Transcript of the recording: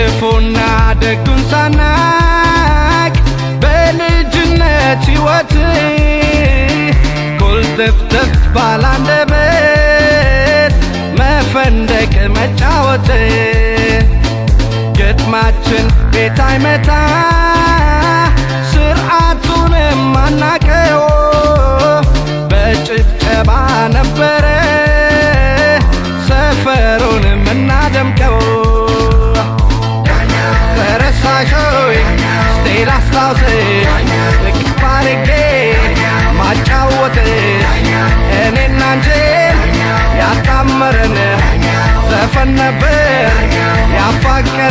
ክፉና ደጉን ሳናቅ በልጅነት ሕይወት ኩልትፍትፍ ባላንደበት መፈንደቅ መጫወት፣ ግጥማችን ቤት አይመታ፣ ስርዓቱንም አናቀው፣ በጭብጨባ ነበረ ሰፈሩን የምናደምቀው። ተረሳሾይ still አስታውስ እቅፍ አድርጌ ማጫወት፣ እኔና አንቺን ያጣመረን ዘፈን ነበር ያፋቀረን።